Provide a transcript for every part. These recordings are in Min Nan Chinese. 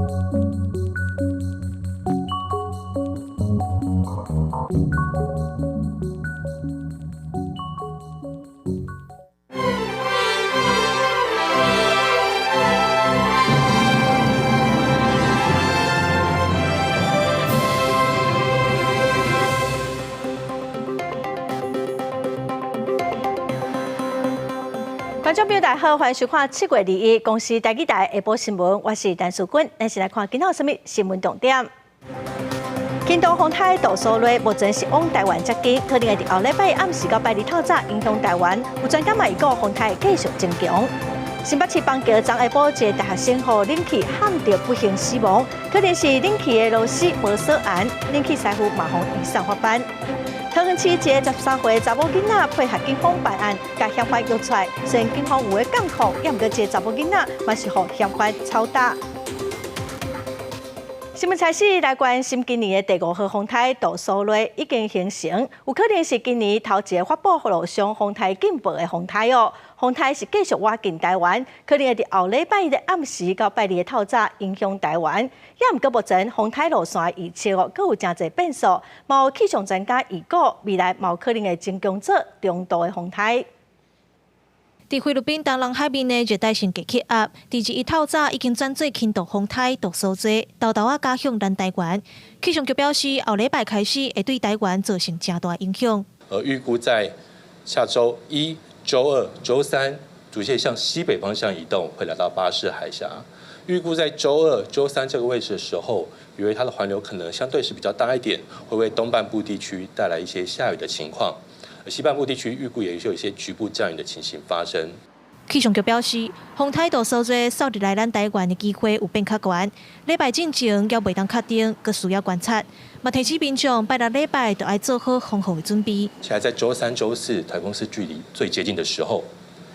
觀眾朋友大家好，歡迎收看7月21公視台語台下晡新聞，我是陳淑君。咱先來看今仔有啥物新聞重點。輕度風颱杜蘇芮目前是往台灣接近，可能會佇後禮拜暗時到拜二透早影響台灣。有專家嘛預告風颱繼續增強。新北市板橋昨下晡一个大學生予冷氣焊著不幸死亡，可能是冷氣的螺絲無鎖嚴，冷氣師傅嘛予移送法辦。桃園市一个13歲查某囡仔配合警方辦案，共嫌犯約出來，雖然警方有咧監控，也毋過這个查某囡仔嘛是予嫌犯抽打。新聞開始來關心今年的第五號風颱杜蘇芮已經形成，有可能是今年頭一个發布陸上風颱警報的風颱哦。風颱是繼續倚近台灣，可能會佇後禮拜一的暗時到拜二的透早影響台灣。也毋過目前風颱路線預測哦，閣有誠濟變數。嘛有氣象專家預告，未來嘛有可能會增強做中度的風颱。佇菲律賓東南海面的熱帶性低氣壓，佇21透早已經轉做輕度風颱杜蘇芮，沓沓仔加向咱台灣。氣象局表示，後禮拜開始會對台灣造成誠大影響。而預估在下週一、週二、週三，逐漸向西北方向移動，會來到巴士海峽。預估在週二、週三這個位置的時候，因為它的環流可能相對是比較大一點，會為東半部地區帶來一些下雨的情況。西半部地區預估也是有一些局部降雨的情形發生。氣象局表示，風颱杜蘇芮掃入來咱台灣的機會有變較懸。禮拜進前猶袂當確定，閣需要觀察。嘛提醒民眾拜六禮拜就愛做好防雨的準備。現在在週三、週四颱風是距離最接近的時候，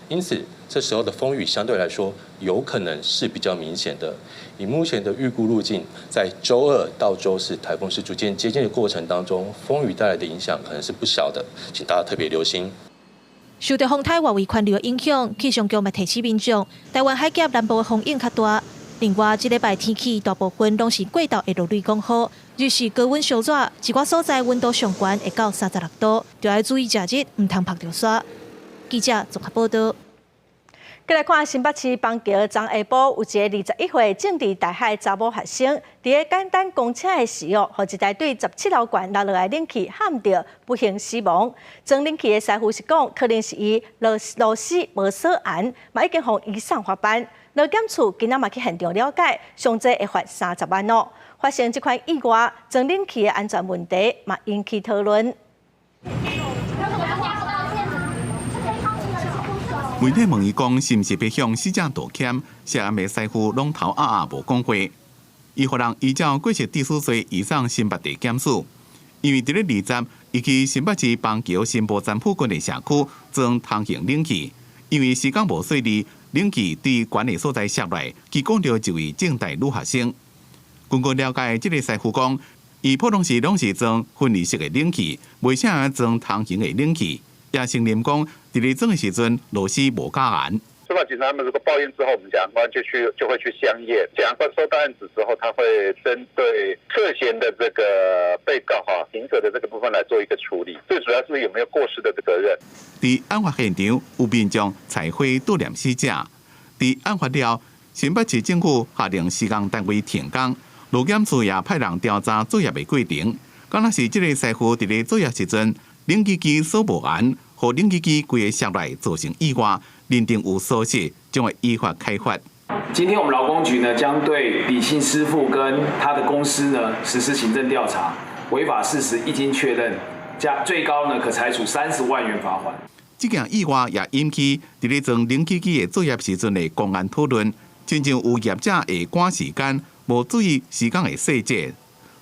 因此這時候的風雨相對來說有可能是比較明顯的。以目前的預估路徑，在週二到週四颱風是逐漸接近的過程當中，風雨帶來的影響可能是不小的，請大家特別留心。受著風颱外圍環流的影響，氣象局嘛提醒民眾，台灣海峽南部的風湧較大。另外，這禮拜天氣大部分攏是過晝會落雷公雨，日時高溫燒熱，一寡所在溫度上懸會到36度，就愛注意食熱，毋通曝著沙。記者綜合報道。閣來看新北市板橋昨下晡有一個21歲正值大學查某學生，佇咧簡單公車的時候，予一台對17樓懸落落來冷氣焊著，不幸死亡。裝冷氣的師傅是講，可能是伊螺螺絲無鎖嚴，嘛已經予移送法辦。勞檢處今仔嘛去現場了解，上濟會罰30萬哦。發生這款意外，裝冷氣的安全問題嘛引起討論。媒體問伊講是毋是欲向死者道歉，涉案的師傅攏頭壓壓無講話。伊予人依照過失致死罪移送新北地檢署，因為佇咧20，伊去新北市板橋新埔站附近的社區裝通行冷氣，因為時間無細膩，冷氣對懸的所在摔來，擊到一位政大女學生。根據了解，這个師傅講，伊普通時攏是裝分離式的冷氣，袂啥裝通行的冷氣。也承認講，佇咧裝的時陣螺絲無咬嚴。司法警察他們如果報案之後，我們檢察官就會去相驗。檢察官收到案子之後，他會針對涉嫌的這個被告哈行者的這個部分來做一個處理。最主要是有沒有過失的責任。佇案發現場有民眾採花悼念死者。佇案發了，新北市政府下令施工單位停工，勞檢處也派人調查作業的過程。敢若是這个師傅佇咧作業時陣，冷氣機鎖無嚴，予冷氣機規个摔來造成意外，認定有疏失，將會依法開罰。今天我們勞工局呢，將對李姓師傅跟他的公司呢實施行政調查，違法事實一經確認，加最高呢可裁處30萬元罰款。這件意外也引起佇咧裝冷氣機的作業時陣的公安討論，親像有業者會趕時間，無注意施工的細節，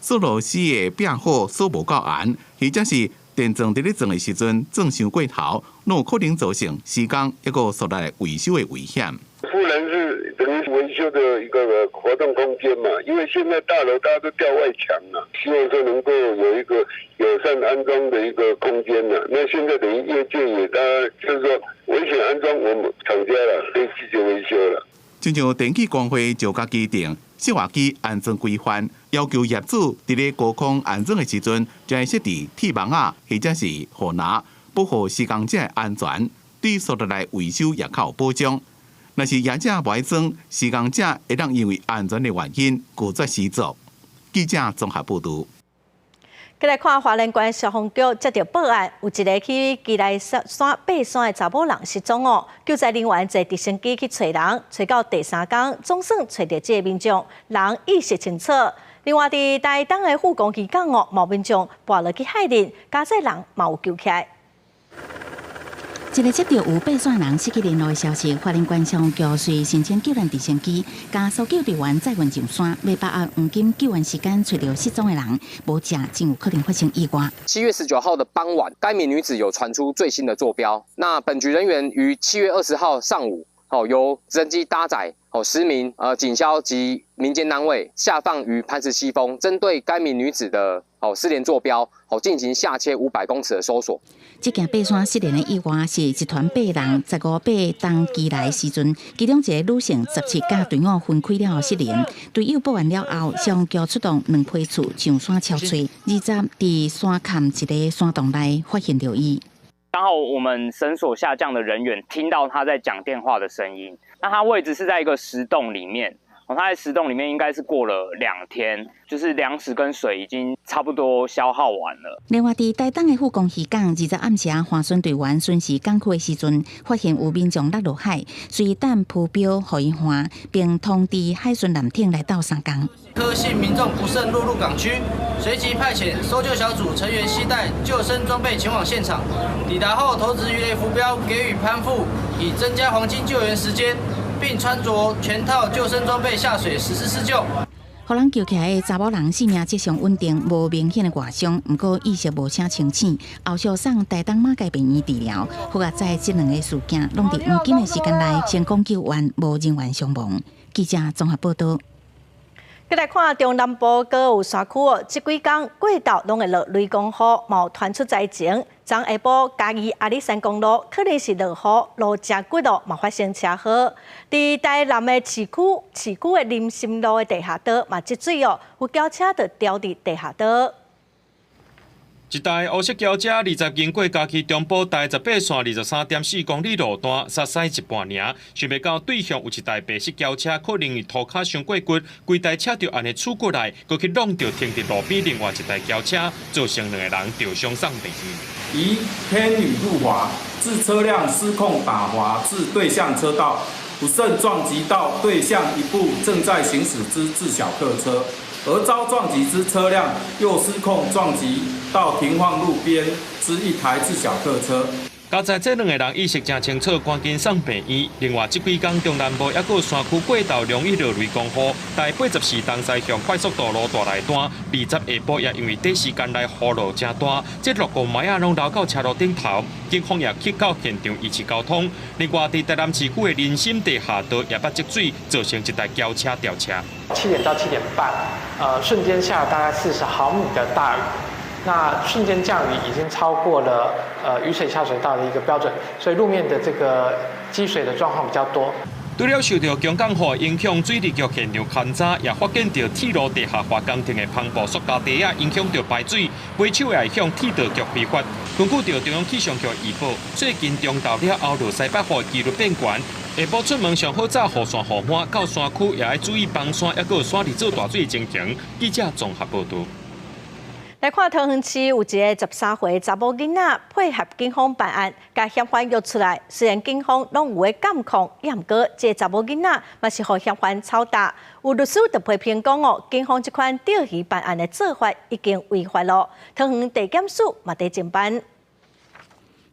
鎖螺絲的壁好鎖無夠嚴，或者是電鑽佇咧裝的時陣鑽傷過頭，攏有可能造成施工抑閣束內維修的危險。富人是等於維修的一個活動空間嘛，因為現在大樓大家都吊外牆啦，希望說能夠有一個友善安裝的一個空間啦。那現在等於業界也當然就是說危險安裝，我們廠家啦可以拒絕維修啦。親像電器公會就較規定，室外機安裝規範，要求業主佇咧高空安裝的時陣，就愛設置鐵網仔或者是護欄，保護施工者的安全，對所在來維修也較有保障。若是業者無愛裝，施工者會當因為安全的原因拒絕施作。記者綜合報導。閣來看花蓮縣消防局接著報案，有一个去基來山爬山的查某人失蹤哦。救災人員坐直升機去揣人，揣到第三工，總算揣著這个民眾，人意識清楚。另外，佇台東的富岡漁港哦，嘛有民眾跋落去海裡，佳哉人嘛有救起來。一个接著有爬山人失去聯絡的消息，花蓮縣消防局遂申請救援直升機，共搜救隊員載運上山，欲把握黃金救援時間，揣著失蹤的人，無者真有可能發生意外。7月19號的傍晚，該名女子有傳出最新的坐標。那本局人員於7月20號上午，由直升機搭載10名警消及民間單位下放於磐石西峰，針對該名女子的失聯坐標，進行下切500公尺的搜索。這件爬山失聯的意外是一團八人15爬東基來時陣，其中一个女性17佮隊伍分開了後失聯，隊友報案了後，消防局出動兩批次上山搜揣，20佇山崁一个山洞內發現著伊。剛好我們繩索下降的人員聽到他在講電話的聲音，那他位置是在一個石洞裡面。哦，他在石洞裡面應該是過了2天，就是糧食跟水已經差不多消耗完了。另外，佇台東的富岡漁港，20暗時帆船隊員巡視港區的時陣，發現有民眾落入海，隨等浮標予伊岸，並通知海巡艦艇來鬥相共。柯姓民眾不慎落入港區，隨即派遣搜救小組成員攜帶救生裝備前往現場。抵達後，投擲魚雷浮標給予攀附，以增加黃金救援時間。並穿著全套救生裝備下水實施施救。予人救起來的查某人生命跡象穩定，無明顯的外傷，毋過意識無啥清醒。後續送台東馬偕病院治療。好佳哉這兩个事件攏佇黃金的時間內成功救援，無人員傷亡。記者綜合報導。閣來看中南部閣有山區哦，這幾工過晝攏會落雷公雨，嘛有傳出災情。昨下晡嘉義阿里山公路可能是落雨，路誠骨哦，嘛發生車禍。佇台南的市區，市區的林森路的地下道嘛積水哦，有轎車就掉佇地下道。一台烏色轎車20經過嘉義中部台18線23.4公里路段，煞駛一半爾，想袂到對向有一台白色轎車，可能塗跤傷過骨，規台車就按呢杵過來，閣去挵著停佇路邊另外一台轎車，造成兩个人著傷送病院。疑偏離路滑，致車輛失控打滑至對向車道，不慎撞擊到對向一部正在行駛之自小客車。而遭撞擊之車輛又失控撞擊到停放路邊之一台自小客車。佳哉這兩个人意識誠清楚，趕緊送病院。另外，這幾工中南部抑閣有山區過晝連日落雷公雨，台84東西向快速道路大內段，20下晡也因為短時間內雨落誠大，這六個麥仔攏流到車路頂頭，警方也去到現場維持交通。另外，佇台南市區的林森地下道也捌積水，造成一台轎車掉車。7點到7點半，瞬間下了大概40毫米的大雨。那瞬間降雨已經超過了雨水下水道的一個標準，所以路面的這個積水的狀況比較多。除了受著強降雨影響，水利局現場勘查也發現著鐵路地下化工程的帆布塑膠袋仔影響著排水，維手也會向鐵道局批發。根據著中央氣象局預報，最近中晝了後落西北雨機率變懸，下晡出門上好罩雨傘雨傘，到山區也愛注意崩山，抑閣有山裡做大水的情形。記者綜合報導。來看桃園市有一个13歲查某囡仔配合警方辦案，共嫌犯約出來。雖然警方攏有咧監控，也毋過這个查某囡仔嘛是予嫌犯操打。有律師就批評講哦，警方這款釣魚辦案的做法已經違法囉。桃園地檢署嘛佇偵辦。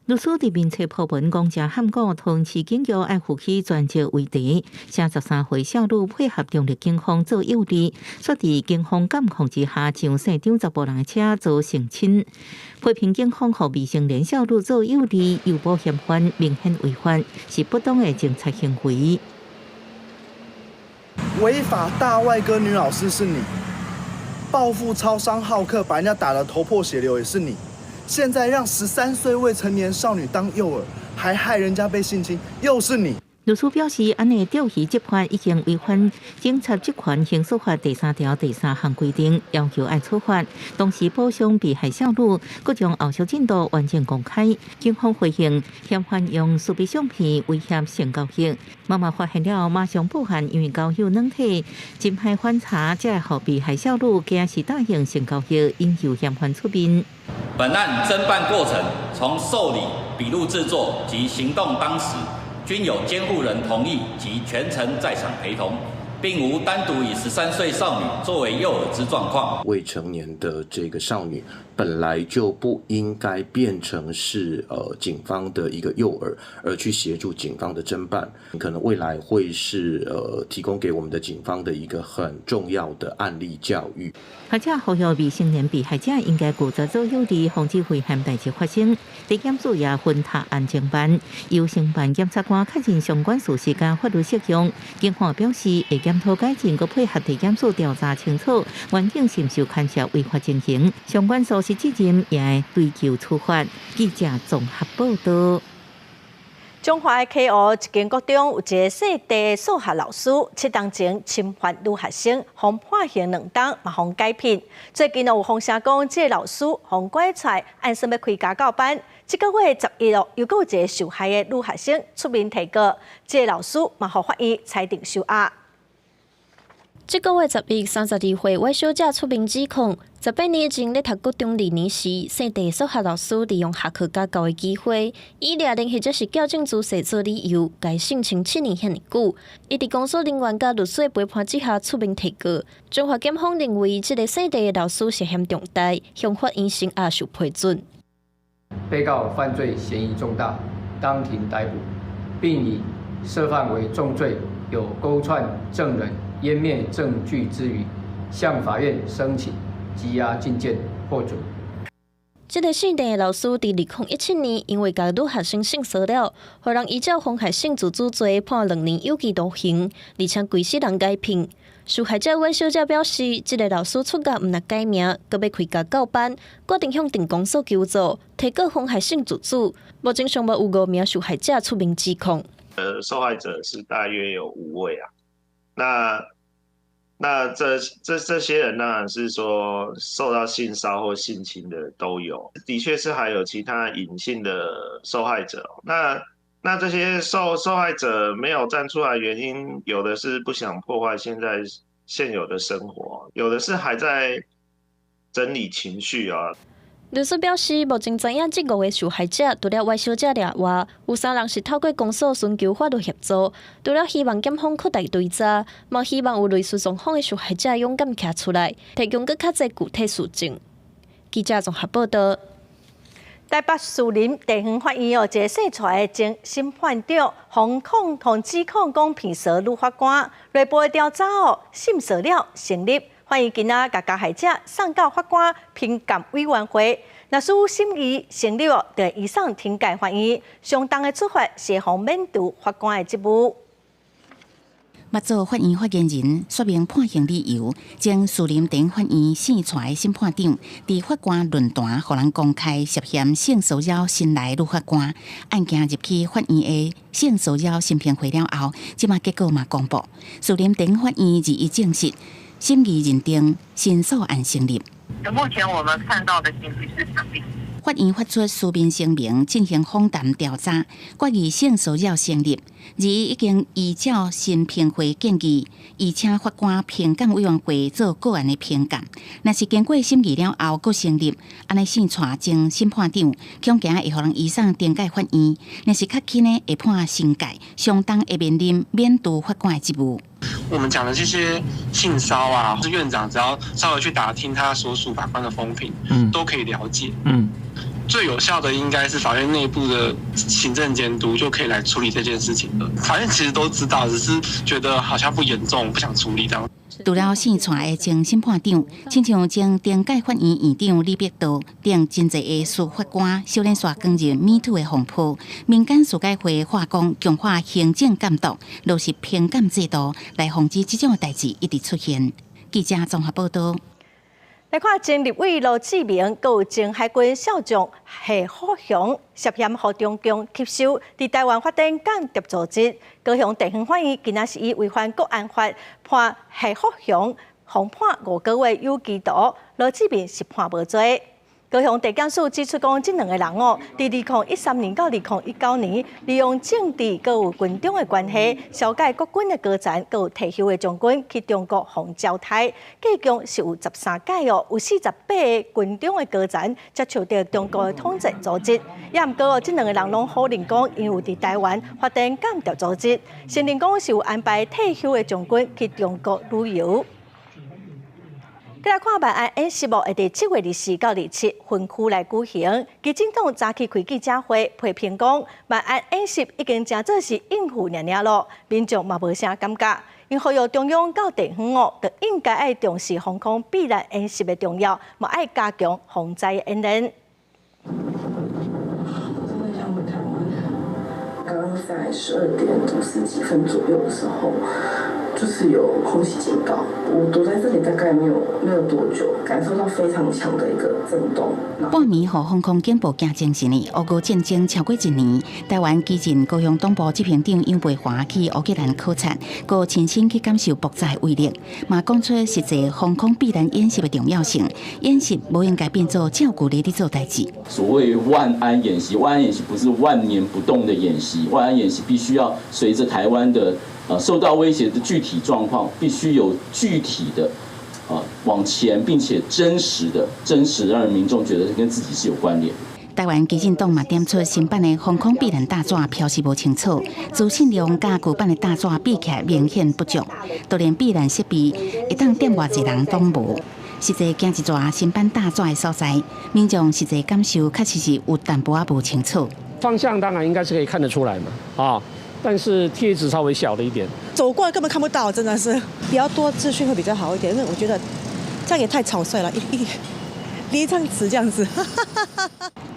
律師佇面冊 po 文講，誠罕講，桃園市警局愛負起全責為題，寫13歲少女配合中壢警方做誘餌，煞佇警方監控之下上姓張查埔人的車做性侵，批評警方予未成年少女做誘餌，誘捕嫌犯，明顯違法，是不當的偵查行為。違法大外哥女老師是你，報復超商好客把人家打得頭破血流也是你。現在讓13歲未成年少女當誘餌，還害人家被性侵，又是你。律師表示，按呢釣魚執法已經違反警察職權行使法第3條第3項規定，要求愛處罰。同時補償被害少女，閣將後續進度完整公開。警方回應，嫌犯用私密相片威脅性交易。媽媽發現了，馬上報案，因為交友軟體真歹反查，才會予被害少女驚是答應性交易，引誘嫌犯出面。本案偵辦過程，從受理、筆錄製作及行動當時，均有監護人同意及全程在場陪同，並無單獨以13歲少女作為誘餌之狀況。未成年的這個少女本來就不應該變成是警方的一個誘餌，而去協助警方的偵辦，可能未來會是提供給我們的警方的一個很重要的案例教育。學者呼籲未成年被害者應該負責做有利，防止危險代誌發生。地檢署也分託案偵辦，由承辦檢察官確認相關事實佮法律適用。警方表示會檢討改進，閣配合地檢署調查清楚，環境是毋是有牽涉違法情形，相關疏失責任也會追究處罰。記者綜合報道。彰化溪湖一間國中有一个姓鄭的數學老師，7冬前侵犯女學生，予判刑2冬，嘛予解聘。最近有風聲講，這个老師予拐出來，按算欲開家教班。這个月11日，又閣有一个受害的女學生出面提告，這个老師嘛予法院裁定收押。這个月11，32歲魏小姐出面指控，18年前咧讀國中二年時，姓鄭數學老師利用下課家教的機會，以掠人或者是矯正姿勢做理由，共性侵7年遐爾久。伊佇公訴人員佮律師的陪伴之下出面提告。彰化檢方認為，這个姓鄭的老師涉嫌重大，向法院聲押受批准。被告犯罪嫌疑重大，當庭逮捕，並以涉犯為重罪，有勾串證人、湮滅證據之虞，向法院申請羈押禁見獲准。這个姓鄭的老師佇2017年，因為共女學生性騷擾，予人依照妨害性自主罪判2年有期徒刑，而且規世人解聘。受害者溫小姐表示，這个老師出獄毋但改名，閣欲開家教班，決定向鎮公所求助，提告妨害性自主。目前尚無有五名受害者出面指控。受害者是大約有5位啊，那這些人當然是說受到性騷或性侵的都有，的確是還有其他隱性的受害者。那這些受害者沒有站出來，原因有的是不想破壞現在現有的生活，有的是還在整理情緒啊。律師表示，目前知影這五个受害者，除了魏小姐以外，有三人是透過公所尋求法律協助。除了希望檢方擴大追查，嘛希望有類似狀況的受害者勇敢徛出來，提供閣較濟具體事證。記者綜合報道。台北士林地方法院哦，一个姓蔡的前審判長，予控予指控講騙誚女法官，內部的調查哦，審訴了成立。法院今仔共加害者送到法官評鑑委員會，若是審議成立哦，就會移送懲戒法院，相當的處罰是予免除法官的職務。捌做法院發言人說明判刑理由，前士林地法院姓蔡的審判長，佇法官論壇予人公開涉嫌性騷擾新來女法官案件入去法院的性騷擾審評會了後，這馬結果嘛公布，士林地法院21證實審議認定申訴案成立。目前我們看到的信息是成立。法院發出書面聲明進行訪談調查，決議性騷擾成立，而已經依照審評會建議，移請法官評鑑委員會做個案的評鑑。若是經過審議了後，閣成立，按呢姓蔡前審判長，恐驚會予人移送懲戒法院。若是較輕的，會判懲戒，相當會面臨免除法官的職務。我們講的這些性騷啊，是院長只要稍微去打聽他所屬法官的風評，都可以了解。最有效的應該是法院內部的行政監督就可以來處理這件事情了。法院其實都知道，只是覺得好像不嚴重，不想處理這樣。除了姓蔡的前審判長，親像前懲戒法院院長李碧道等真濟的司法官，小連續捲入 MeToo 的風波。民間司改會化工強化行政監督，落實評鑑制度，來防止這種代誌一直出現。記者綜合報道。來看前立委羅智明，閣有前海軍少將謝福祥涉嫌予中共吸收，佇台灣發展間諜組織。高雄地方法院今仔是以違反國安法判謝福祥予判5個月有期徒，羅智明是判無罪。高雄地檢署指出講，這兩个人哦，佇2013年到2019年，利用政治閣有軍中的關係，消解國軍的高層，閣有退休的將軍去中國予招刣，計共是有13屆哦，有48個軍中的高層接觸著中國的統戰組織。也毋過哦，這兩个人攏否認講，𪜶有佇台灣發展間諜組織，承認講是有安排退休的將軍去中國旅遊。閣來看萬安演習會佇7月24到27分區來舉行。基進黨早起開記者會批評講，萬安演習已經成做是應付爾爾囉，民眾嘛無啥感覺。𪜶呼籲中央到地方哦，就應該愛重視防空避難演習的重要，嘛愛加強防災演練。真的想回台灣。剛剛在12點50幾分左右的時候，就是有空襲警報。我躲在這裡大概沒有多久，感受到非常強的一個震動。半暝予防空警報驚精神呢，烏俄戰爭超過一年，台灣基進高雄黨部執行長楊培華去烏克蘭考察，閣親身去感受爆炸的威力，嘛講出實際防空避難演習的重要性。演習無應該變做照舊咧佇做代誌。所謂萬安演習，萬安演習不是萬年不動的演習，萬安演習必須要隨着台灣的受到威脅的具體狀況，必須有具體的往前，並且真實的、真實讓民眾覺得跟自己是有關聯。台灣基進黨嘛點出新版的防空避難大紙標示無清楚，資訊量佮舊版的大紙比起來明顯不足，就連避難設備會當墊偌濟人攏無。實際行一逝新版大紙的所在，民眾實際感受確實是有淡薄仔無清楚。方向當然應該是可以看得出來嘛，啊。但是貼紙稍微小了一點，走過來根本看不到，真的是比較多資訊會比較好一點，因為我覺得這樣也太草率了，一張紙這樣子。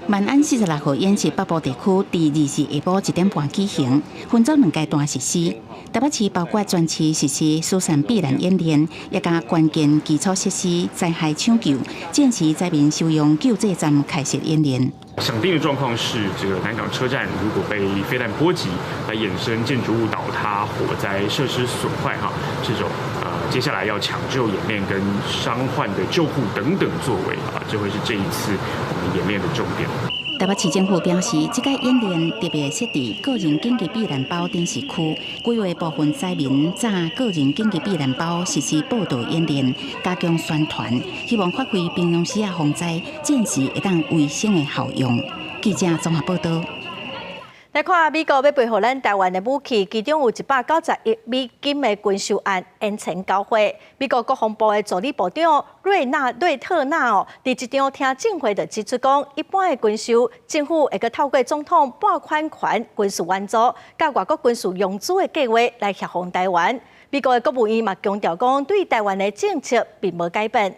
萬安46號演習北部地區，佇24下晡1點半舉行，分做兩階段實施。台北市包括全市實施疏散避難演練，也佮關鍵基礎設施災害搶救、戰時災民收容救濟站開設演練。想定的狀況是，這個南港車站如果被飛彈波及，來衍生建築物倒塌、火災、設施損壞，哈，這種接下來要搶救演練跟傷患的救護等等作為啊，這會是這一次我們演練的重點。台北市政府表示，這個演練特別設佇個人緊急避難包展示區，規劃部分災民紮個人緊急避難包實施報道演練，加強宣傳，希望發揮平常時仔防災、戰時會當維生的效用。記者綜合報道。來看美國欲賠予咱台灣的武器，其中有190億美金的軍售案延前交貨。美國國防部的助理部長瑞特納哦，佇一場聽證會就指出講，一般的軍售，政府會閣透過總統撥款權軍事援助，佮外國軍事融資的計劃來協防台灣。美國的國務院嘛強調講，對台灣的政策並無改變。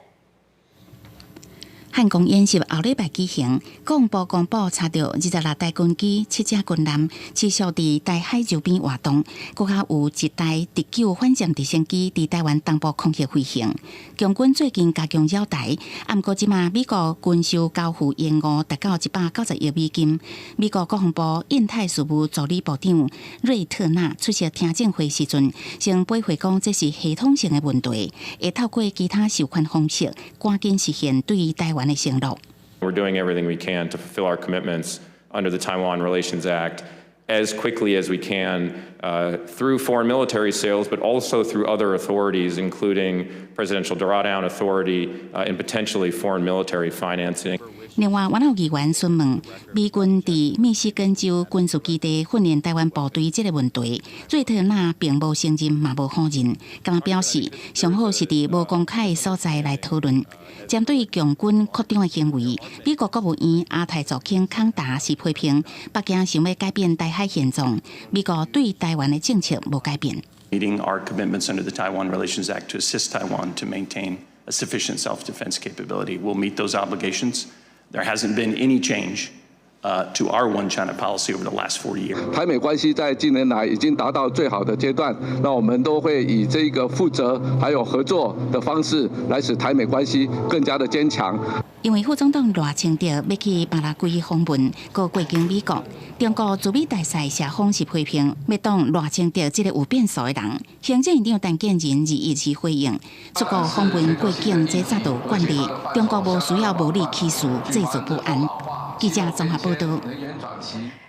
漢光演習後禮拜舉行，國防部公布查著26台軍機、七隻軍艦持續佇台海周邊活動，閣較有一台特救反艦直升機佇台灣東部空域飛行。共軍最近加強擾台，毋過這馬美國軍售交付延誤達到190億美金。美國國防部印太事務助理部長瑞特納出席聽證會時陣，先回回講這是系統性的問題，會透過其他授權方式，趕緊實現對台灣的承諾。 We're doing everything we can to fulfill our commitments under the Taiwan Relations Act as quickly as we can through foreign military sales, but also through other authorities, including presidential drawdown authority and potentially foreign military financing. 另外，原有議員詢問美軍佇密西根州軍事基地訓練台灣部隊這個問題，瑞特納並無承認，嘛無否認，敢若表示上好是佇無公開的所在來討論。針對共軍擴張的行為，美國國務院亞太助卿康達是批評北京想欲改變台海現狀，美國對台灣的政策無改變。 Meeting our commitments under the Taiwan Relations Act to assist Taiwan to maintain a sufficient self-defense capability. We'll meet those obligations. There hasn't been any change To our One China policy over the last 40 years. 台美關係在近年來已經達到最好的階段，那我們都會以這個負責還有合作的方式，來使台美關係更加的堅強。因為副總統賴清德欲去巴拉圭訪問，閣過境美國，中國駐美大使謝鋒是批評，欲擋賴清德這個有變數的人。行政院長陳建仁21日回應，出國訪問過境這早就慣例，中國無需要無理取鬧，製造不安。記者綜合報導。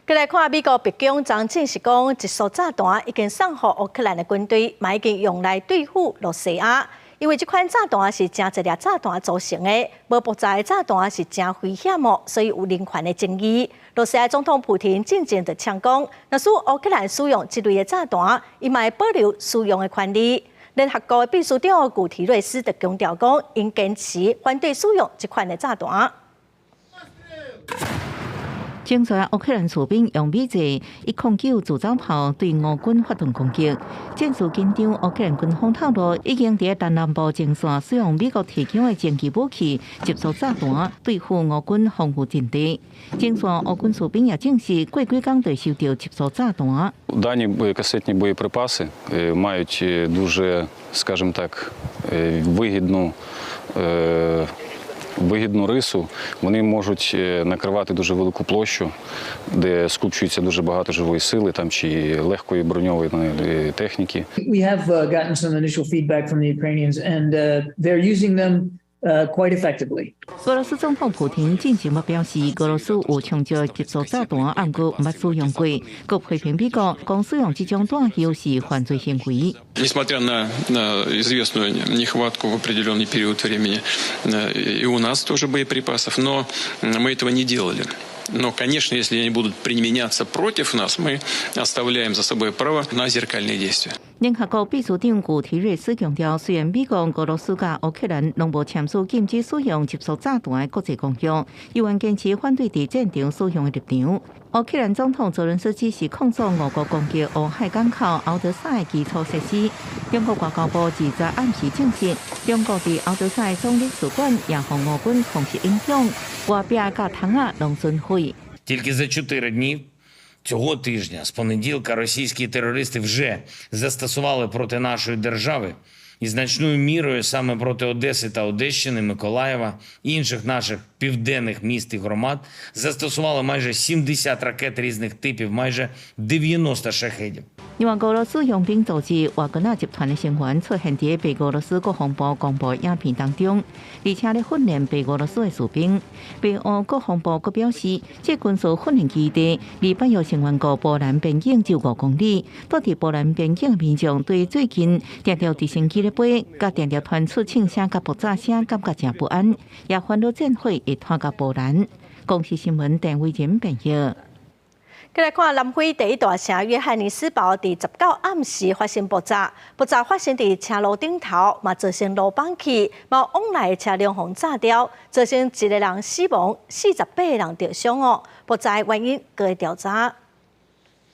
過來看美國白宮昨證實講，集束炸彈已經送予烏克蘭的軍隊，嘛已經用來對付露西亞。因為這款炸彈是誠濟粒炸彈組成的，無爆炸的炸彈是誠危險哦，所以有人權的爭議。露西亞總統普廷進前就嗆講，若是烏克蘭使用這類的炸彈，伊嘛會保留使用的權利。聯合國的秘書長古提瑞斯就強調講，𪜶堅持反對使用這款的炸彈。前線烏克蘭士兵用美製109自走炮對俄軍發動攻擊，戰事緊張。烏克蘭軍方透露，已經佇東南部前線使用美國提供的戰機武器，集束炸彈對付俄軍防禦陣地。前線烏軍士兵也證實，過幾工就收到集束炸彈。 Дані касетні боєприпаси мають дуже, скажімо так, вигідну рису. Вони можуть накривати дуже велику площу, де скупчується дуже багато живої сили там чи легкої броньованої техніки. We have gotten some initial feedback from the Ukrainians, and they're using them quite effectively. 俄羅斯總統普廷進前表示，俄羅斯有充足集束炸彈，毋過毋捌使用過，閣批評美國講使用這種彈藥是犯罪行為。 Несмотря на известную нехватку в определенный период времени, и у нас тоже боеприпасов, но мы этого не делали. Но, конечно, если они будут применяться против нас, мы оставляем за собой право на зеркальные действия. 聯合國秘書長古提瑞斯強調，雖然美國、俄羅斯佮烏克蘭攏無簽署禁止使用集束炸彈的國際公約，依然堅持反對佇戰場使用的立場。烏克蘭總統澤倫斯基是控訴俄國攻擊烏海港口敖德薩的基礎設施。中國外交部20暗時證實，中國佇敖德薩的總領事館也予俄軍空襲影響，外壁佮窗仔攏損毀。 Тільки за 4 дні цього тижня, з понеділка, російські терористи вже застосували проти нашої держави і значною мірою саме проти Одеси та Одещини, Миколаєва, інших наших південних міст і громад застосували майже 70 ракет різних типів, майже 90 шахедів. 另外，俄羅斯傭兵組織瓦格納集團的成員出現佇白俄羅斯國防部公布影片當中，而且咧訓練白俄羅斯的士兵。白俄國防部閣表示，這軍事訓練基地離北約成員國波蘭邊境只有5公里。蹛佇波蘭邊境的民眾對最近定著直升機咧飛，佮定著傳出槍聲佮爆炸聲，感覺誠不安，也煩惱戰火會拖到波蘭。公視新聞鄧偉仁編譯。過來看南非第一大城約翰尼斯堡，佇19暗時發生爆炸，爆炸發生佇車路頂頭，嘛造成路崩去，嘛往來的車輛予炸掉，造成一個人死亡，48個人著傷哦。爆炸的原因閣咧調查。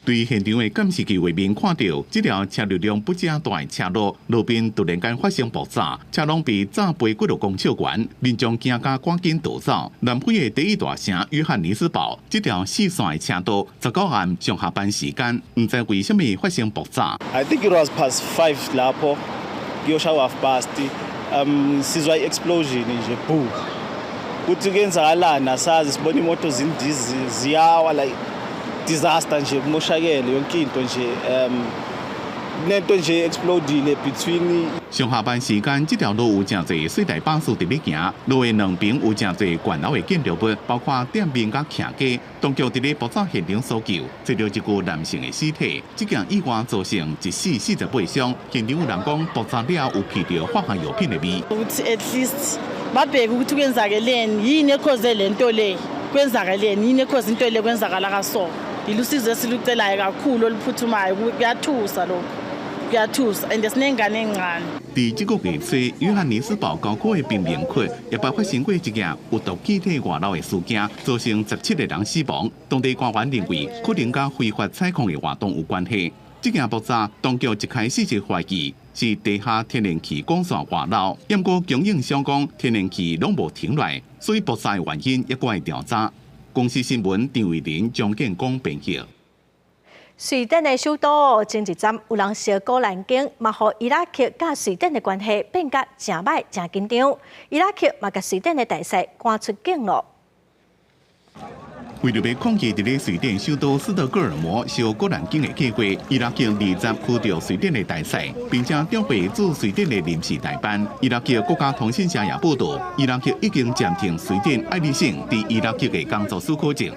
對現場的監視器畫面看到，這條車流量不正大的車路，路邊突然間發生爆炸，車攏被炸飛幾落公尺懸，民眾驚甲趕緊逃走。南非的第一大城約翰尼斯堡，這條四線的車道，19暗上下班時間，毋知為啥物發生爆炸。 I think it was past 5 lapho kuyoshawa half past sizwa i-explosion nje boom, kuthi kuyenzakalani asazi, sibona imoto zindiza ziyawa, like disaster nje, kumoshakele yonke into nje, nento nje explodile between 上下班時間，這條路有誠濟細台巴士佇咧行，路的兩邊有誠濟懸樓的建築物，包括店面佮徛家。當局佇咧爆炸現場搜救，找著一具男性的屍體。這件意外造成一死48傷，現場有人講爆炸了有聞著化學藥品的味。 Ukuthi at least babheke ukuthi kwenzakeleni, yini e-cause le nto le, kwenzakaleni, yini e-cause into le kwenzakala kaso. Ilusizo esilucelayo kakhulu oluphuthumayo, kuyathusa lokho, kuyathusa and sinengane encane. 佇這個月初，約翰尼斯堡郊區的貧民窟也捌發生過一件有毒氣體外漏的事件，造成17個人死亡。當地官員認為，可能佮非法採礦的活動有關係。這件爆炸，當局一開始就懷疑是地下天然氣管線外漏，毋過供應商講天然氣攏無停落來，所以爆炸的原因猶閣愛調查。公視新聞張慧玲、張建光編譯。瑞典的首都前一陣有人燒古蘭經，嘛予伊拉克佮瑞典的關係變甲誠歹、誠緊張。伊拉克嘛共瑞典的大使趕出境囉。為著欲抗議佇咧瑞典首都斯德哥爾摩燒古蘭經的計劃，伊拉克20驅逐瑞典的大使，並且調回駐瑞典的臨時代辦。伊拉克國家通訊社也報道，伊拉克已經暫停瑞典愛麗幸佇伊拉克的工作許可證。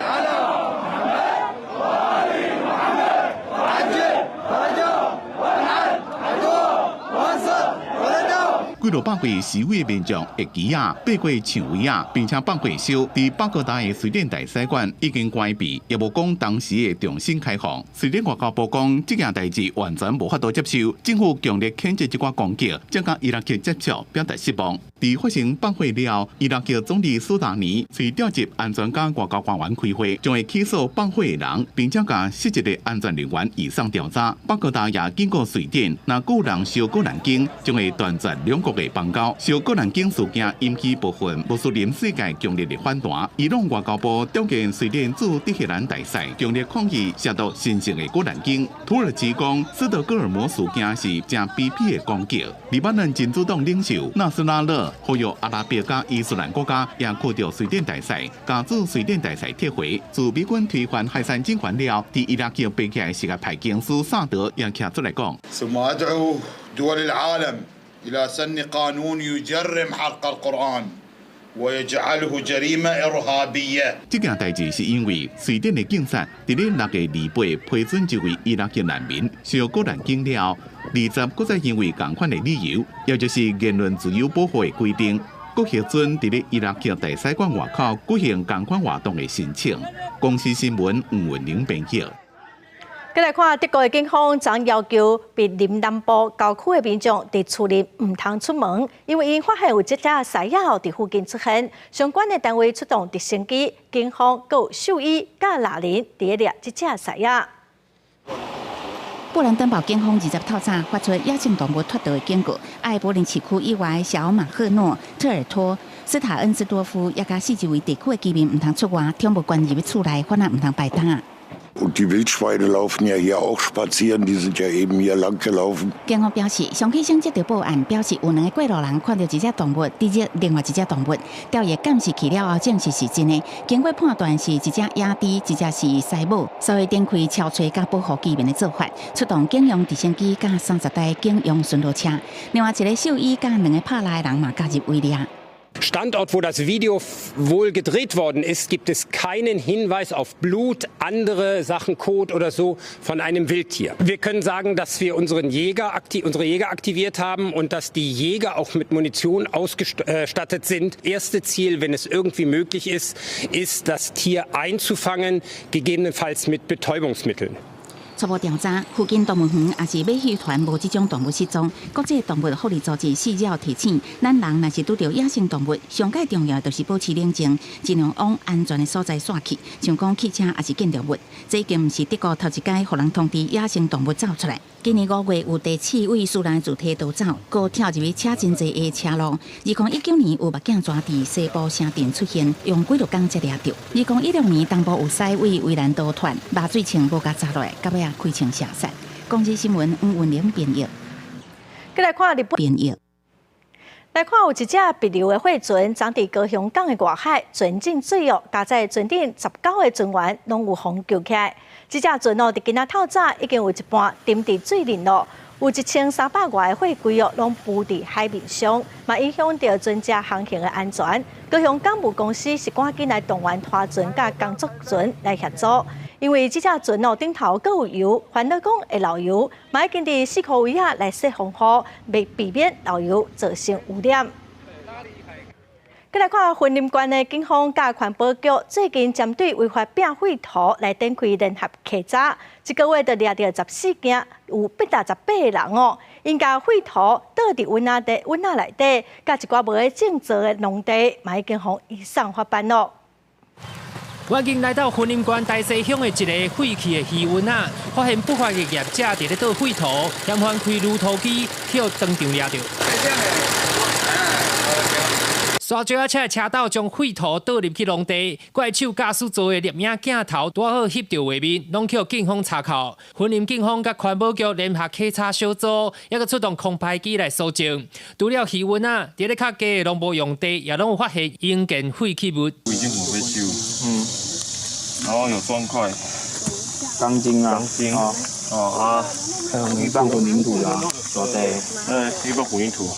幾落百位示威民眾會旗仔、爬過牆圍仔，並且放火燒。佇巴格達的瑞典大使館已經關閉，也無講當時會重新開放。瑞典外交部講，這件代誌完全無法度接受，政府強烈譴責這寡攻擊，將佮伊拉克接觸表達失望。佇發生放火了後，伊拉克總理蘇達尼隨調集安全佮外交官員開會，將會起訴放火的人，並且共失職的安全人員移送調查。巴格達也警告瑞典，若閣有人燒古蘭經，將會斷絕兩國的邦交。燒古蘭經事件引起部分穆斯林世界強烈的反彈。伊朗外交部召見瑞典駐德黑蘭大使，強烈抗議褻瀆神聖的古蘭經。土耳其講，斯德哥爾摩事件是誠卑鄙的攻擊。黎巴嫩真主黨領袖納斯拉勒呼籲阿拉伯佮伊斯蘭國家也驅逐瑞典大使，共駐瑞典大使撤回。自美軍推翻海珊政權了，佇伊拉克爬起來什葉派宗師薩德也徛出來講。 إلى سن قانون يجرم حرق القرآن ويجعله جريمة إرهابية。這件代誌是因為瑞典的警察佇咧6月28批准一位伊拉克難民燒古蘭經了，20閣再因為仝款的理由，也就是言論自由保護的規定，閣核准佇咧伊拉克大使館外口舉行仝款活動的申請。公視新聞吳文玲編譯。閣來看德國的警方，昨要求毗鄰南部郊區的民眾佇厝內毋通出門，因為𪜶發現有一隻獅仔佇附近出現。相關的單位出動直升機、警方、閣有獸醫佮獵人佇咧獵這隻獅仔。布蘭登堡警方20透早發出野生動物脫逃的警告，愛柏林市區以外的小馬赫諾、特爾托、斯塔恩斯多夫，也佮四周圍地區的居民毋通出外，寵物關入去厝內，反而毋通排膽。 Und die Wildschweine laufen ja hier auch spazieren, die sind ja eben hier lang gelaufen。警方表示，上起先接到報案，表示有兩個過路人看著一隻動物，佇咧另外一隻動物，調閱監視器了後，證實是真的。經過判斷是一隻野豬，一隻是獅母，所以展開搜揣佮保護居民的做法，出動警用直升機佮30台警用巡邏車，另外一个獸醫佮兩個拍獵的人嘛加入圍獵。 Standort, wo das Video wohl gedreht worden ist, gibt es keinen Hinweis auf Blut, andere Sachen, Kot oder so von einem Wildtier. Wir können sagen, dass wir unsere Jäger aktiviert haben und dass die Jäger auch mit Munition ausgestattet sind. Erste Ziel, wenn es irgendwie möglich ist, ist, das Tier einzufangen, gegebenenfalls mit Betäubungsmitteln. 初步調查，附近動物園抑是馬戲團無這種動物失蹤。國際動物福利組織四擾提醒，咱人若是拄著野生動物，上蓋重要就是保持冷靜，盡量往安全的所在竄去，像講汽車抑是建築物。這已經毋是德國頭一擺予人通知野生動物走出來。今年5月有地刺蝟私人住宅逃走，閣跳入去車真濟的車路。2019年有目鏡蛇佇西部城鎮出現，用幾落工才掠著。2016年東部有獅佇圍欄逃脫，麻醉槍無共砸落來，到尾仔開槍射殺。公視新聞黃文玲編譯。閣來看日本編譯。來看有一隻篳流的貨船，昨佇高雄港的外海船進水哦，加載船頂19個船員攏有予救起來。這隻船哦，佇今仔透早已經有一半沉佇水裡咯，有1300外个貨櫃哦，攏浮佇海面上，嘛影響著船隻航行的安全。高雄港務公司是趕緊來動員拖船佮工作船來協助，因為這隻船哦頂頭閣有油，煩惱講會漏油，嘛已經佇四箍圍仔來設防護，欲避免漏油造成污染。閣來看雲林縣的警方佮環保局最近針對違法拚廢塗來展開聯合稽查，這個月就掠著14件，有818個人哦。𪜶共廢塗倒佇塭仔地、塭仔內底，佮一寡無咧種作的農地，嘛已經予移送法辦囉。員警來到雲林縣大溪鄉的一个廢棄的魚塭仔，發現不法的業者佇咧倒廢塗，嫌犯開鋁塗機去予當場掠著。沙石仔車的車斗將廢土倒入去農地，怪手駕駛座的攝影鏡頭拄好翕著畫面，攏予警方查扣。雲林警方佮環保局聯合稽查小組，猶閣出動空拍機來搜證。除了魚塭仔，佇咧較低的農業用地，也攏有發現營建廢棄物。已經很廢棄物，然後有磚塊、鋼筋啊，鋼筋哦啊，還有一半混凝土啦，對，一半混凝土。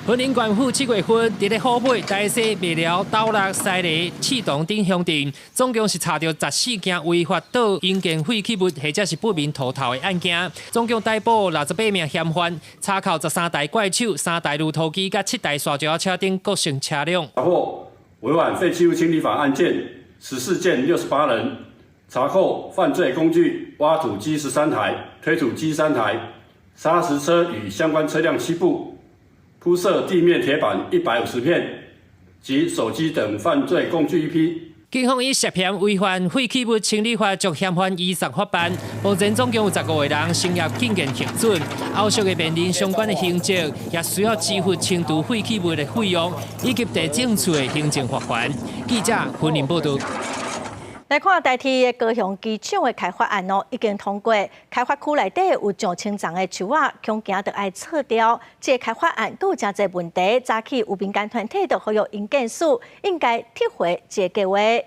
雲林縣府7月份，佇咧虎尾、大溪、麥寮、斗六、西螺、刺桐等鄉鎮，總共是查著14件違法倒營建廢棄物或者是不明塗頭的案件，總共逮捕68名嫌犯，查扣13台怪手、3台鋁土機、佮7台沙石仔車等各型車輛。查獲違反廢棄物清理法案件14件68人，查扣犯罪工具挖土機13台、推土機3台、砂石車與相關車輛7部。鋪設地面鐵板150片及手機等犯罪工具1批。警方以涉嫌違反廢棄物清理法，將嫌犯移送法辦。目前總共有15個人成立禁言核准，後續會面臨相關的刑責，也需要支付清除廢棄物的費用，以及地政處的行政罰鍰。記者雲林報導。來看台鐵的高雄機場的開發案哦，已經通過。開發區內底有上千叢的樹仔，恐驚著愛撤掉。這個開發案閣有誠濟問題，早起有民間團體就呼籲營建署應該撤回這個計畫。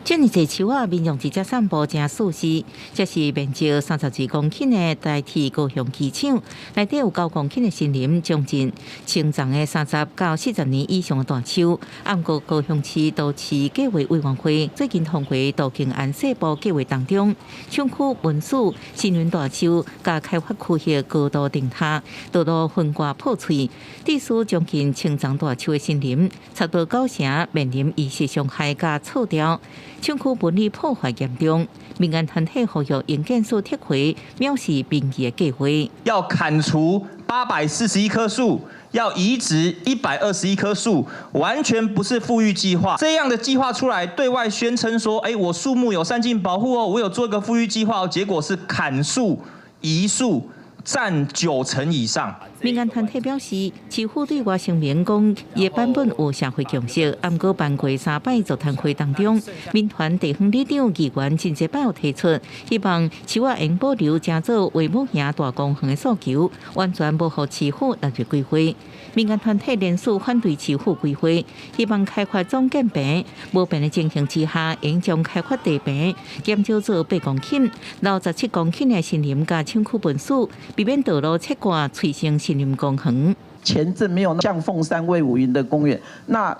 遮爾濟樹仔，民眾佇遮散步誠舒適。這是面積32公頃的台鐵高雄機場，內底有9公頃的森林，將近千叢的30到40年以上的大樹。毋過高雄市都市計劃委員會最近通過都更案細部計劃當中，廠區文書森林大樹佮開發區域高度頂塌，道路分割破碎，致使將近千叢大樹的森林，差不多九成面臨意識傷害佮撤掉。廠區紋理破壞嚴重，民間團體呼籲營建署撤回藐視民意的計劃。要砍除841棵樹，要移植121棵樹，完全不是復育計劃。這樣的計劃出來，對外宣稱說：哎，我樹木有善盡保護哦，我有做一個復育計劃，結果是砍樹、移樹。佔9成以上。民間團體表示，市府對外聲明講，伊的版本有社會共識。毋過辦過三擺座談會當中，民團地方里長議員真濟擺有提出，希望樹仔應保留，成做衛武營大公園的訴求，完全無予市府納入規劃。民間團體連署反對市府規劃，希望開發總建平無變的情形之下，應將開發地坪減少做8公頃，留17公頃的森林佮廠區文書，避免道路切割催生森林公園。前鎮沒有像鳳山衛武營的公園，那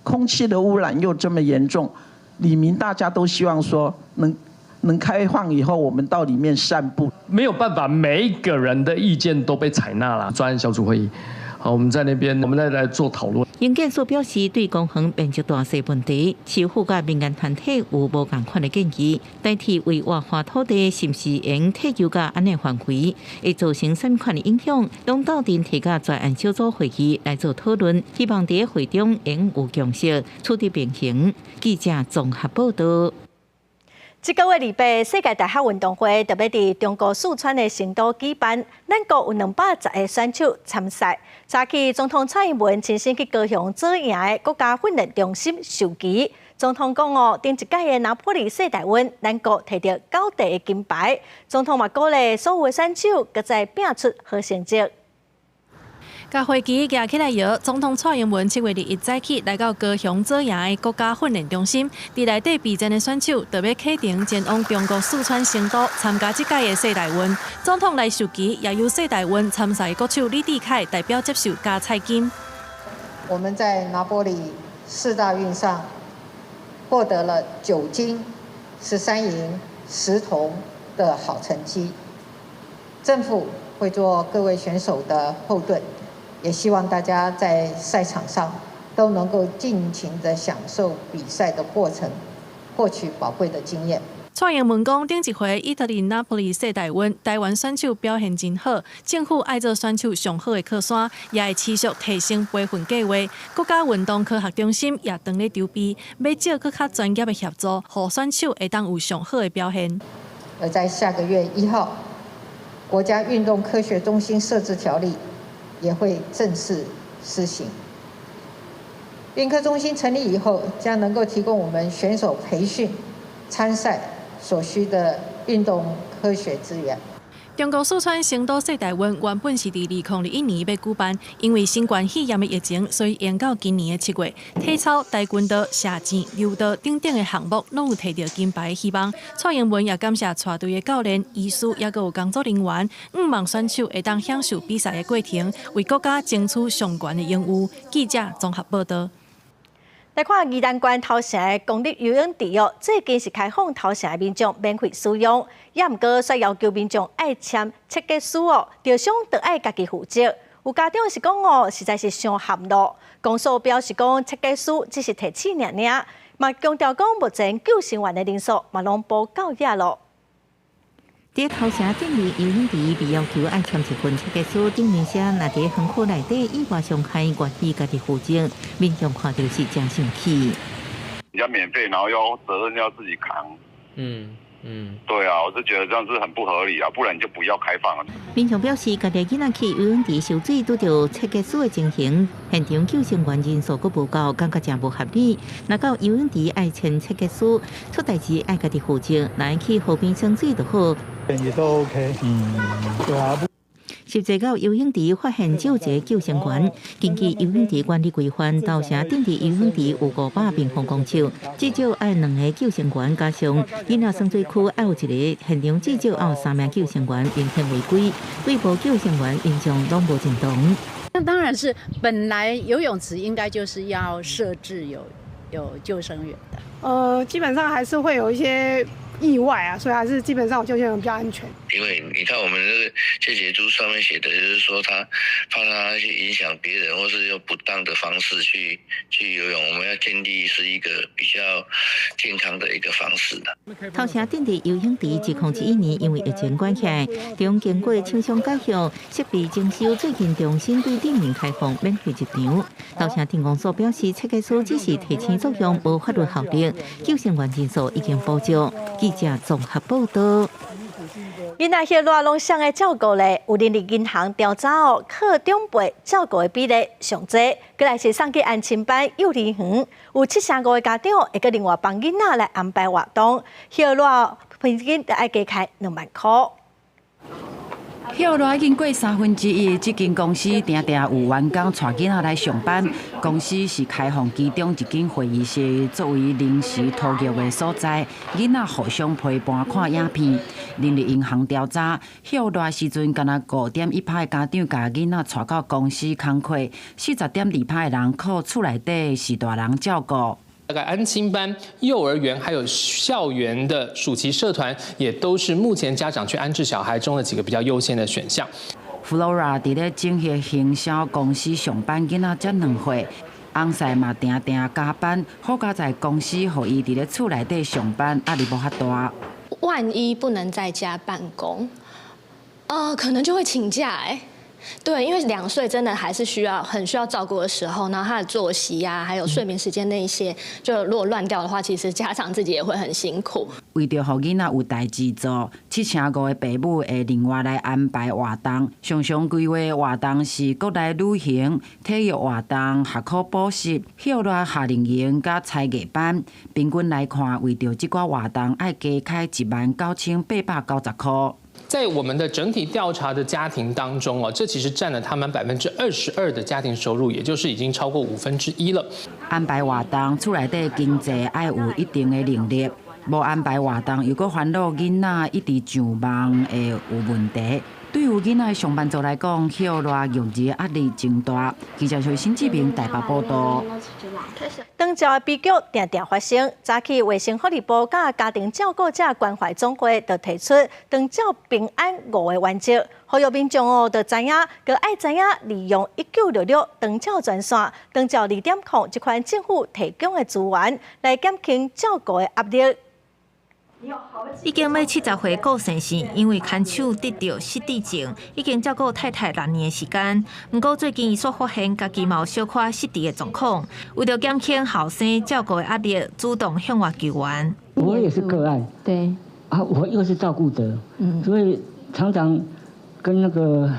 空氣的污染又這麼嚴重，里民大家都希望說能開放以後，我們到裡面散步。沒有辦法，每一個人的意見都被採納了。專案小組會議。好，我們在那邊，我們再來做討論。營建署表示，對公園面積大細問題，市府佮民間團體有無仝款的建議。代替為活化土地，是毋是應退休到按呢範圍，會造成啥物款的影響？攏鬥陣提交專案小組會議來做討論，希望佇會中應有共識，取得平衡。記者綜合報導。這個月28，世界大學運動會特別佇中國四川的成都舉辦，咱國有210個選手參賽。早起總統蔡英文親身去高雄左營的國家訓練中心授旗。總統講哦，頂一屆的拿坡里世大運，咱國提著9塊的金牌。總統嘛鼓勵所有的選手，閣再拼出好成績。共飛機舉起來搖，總統蔡英文7月21早起來到高雄左營的國家訓練中心，佇內底備戰的選手就欲啟程前往中國四川成都參加這屆的世大運。總統來授旗，也由世大運參賽國手李智凱代表接受加彩金。我們在拿坡里世大運上獲得了9金13銀10銅的好成績，政府會做各位選手的後盾。也希望大家在賽場上都能夠盡情的享受比賽的過程，獲取寶貴的經驗。蔡英文講，頂一回意大利拿坡里世大運，台灣選手表現真好，政府愛做選手上好的靠山，也會持續提升培訓計劃。國家運動科學中心也正咧籌備，欲借閣較專業的協助，予選手會當有上好的表現。而在下個月1號，國家運動科學中心設置條例也會正式施行。运科中心成立以後，將能夠提供我們選手培訓、參賽所需的運動科學資源。中國四川成都世大運原本是佇2021年欲舉辦，因為新冠肺炎的疫情，所以延到今年的7月。體操、跆拳道、射箭、柔道等等的項目，攏有提著金牌的希望。蔡英文也感謝帶隊的教練、醫師，抑閣有工作人員，向望選手會當享受比賽的過程，為國家爭取上懸的榮譽。記者綜合報道。來看宜蘭縣頭城的公立游泳池哦，最近是開放頭城的民眾免費使用，也毋過煞要求民眾愛簽切結書哦，著傷著愛家己負責。有家長是講哦，實在是傷含咯。公所表示講，切結書只是提醒爾爾，嘛強調講目前救生員的人數嘛攏無夠額咯。佇頭城鎮立游泳池被要求愛簽一份切結書，頂面寫若佇園區內底意外傷害，願意家己負責。民眾看著是誠生氣。人家免費，然後要責任要自己扛。對啊，我是覺得這樣是很不合理啊，不然你就不要開放了。民眾表示，家己囡仔去游泳池游水，拄著切結書的情形，現場救生員人數閣無夠，感覺誠無合理。若到游泳池愛簽切結書，出代誌愛家己負責，來去河邊耍水就好。也都 OK，對啊。實際到游泳池發現少一个救生員，根據游泳池管理規範，頭城鎮立游泳池有500平方公尺，至少愛兩个救生員，加上囡仔耍水區愛有一个，現場至少愛有三名救生員，明顯違規。對無救生員，民眾攏無認同。那當然是本來游泳池應該就是要設置有救生員的。基本上還是會有一些意外啊，所以還是基本上有救生員比較安全。因為你看我們這個切結書上面寫的，就是說他怕他去影響別人，或是用不當的方式去游泳。我們要建立是一個比較健康的一個方式的。頭城鎮立游泳池2011年因為疫情關係，中經過廠商改向設備整修，最近重新對頂面開放免費入場。頭城鎮公所表示，切結書只是提醒作用，無法律效力。救生員人數已經補足。記者綜合報道。囡仔歇熱攏誰來照顧咧？有人力銀行調查哦，靠長輩照顧的比例上濟。過來是送去安親班、幼兒園，有75%的家長會閣另外幫囡仔來安排活動。歇熱平均愛加開2萬箍。歇熱已經過1/3，這間公司定定有員工帶囡仔來上班。公司是開放其中一間會議室作為臨時托育的所在，囡仔互相陪伴看影片。人力銀行調查，歇熱時陣，干焦5.1%的家長共囡仔帶到公司工課，40.2%的人靠厝內底是大人照顧。大概安親班、幼兒園，還有校園的暑期社團，也都是目前家長去安置小孩中的幾個比較優先的選項。 Flora 佇咧整合行銷公司上班，囡仔才2歲，翁婿嘛定定加班，好佳哉公司予伊佇咧厝內底上班，壓力無遐大。萬一不能在家辦公，可能就會請假欸。對，因為2歲真的還是需要很需要照顧的時候，然後他的作息啊，還有睡眠時間那一些，就如果亂掉的話，其實家長自己也會很辛苦。為著予囡仔有代誌做，75%的爸母會另外來安排活動。常常規劃活動是國內旅行、體育活動、學科補習、歇熱夏令營佮才藝班。平均來看，為著這寡活動，愛加開19,890箍。在我們的整體調查的家庭當中哦，這其實佔了他們22%的家庭收入，也就是已經超過1/5了。安排活動，厝內底經濟愛有一定的能力，無安排活動又閣煩惱囡仔一直上網會有問題。對有囡仔的上班族來講，歇熱育兒壓力真大。記者新志明台北報道。長照的悲劇定定發生，早起衛生福利部佮家庭照顧者關懷總會就提出長照平安五个原則，呼籲民眾哦，就知影，閣愛知影利用1966長照專線、長照2.0這款政府提供的資源，來減輕照顧的壓力。已經欲70歲顧先生，因為牽手得著失智症，已經照顧太太6年的時間。毋過最近伊煞發現家己嘛有小可失智的狀況，為著減輕後生照顧的壓力，主動向外求援。我也是個案，對啊，我又是照顧者，所以常常跟那個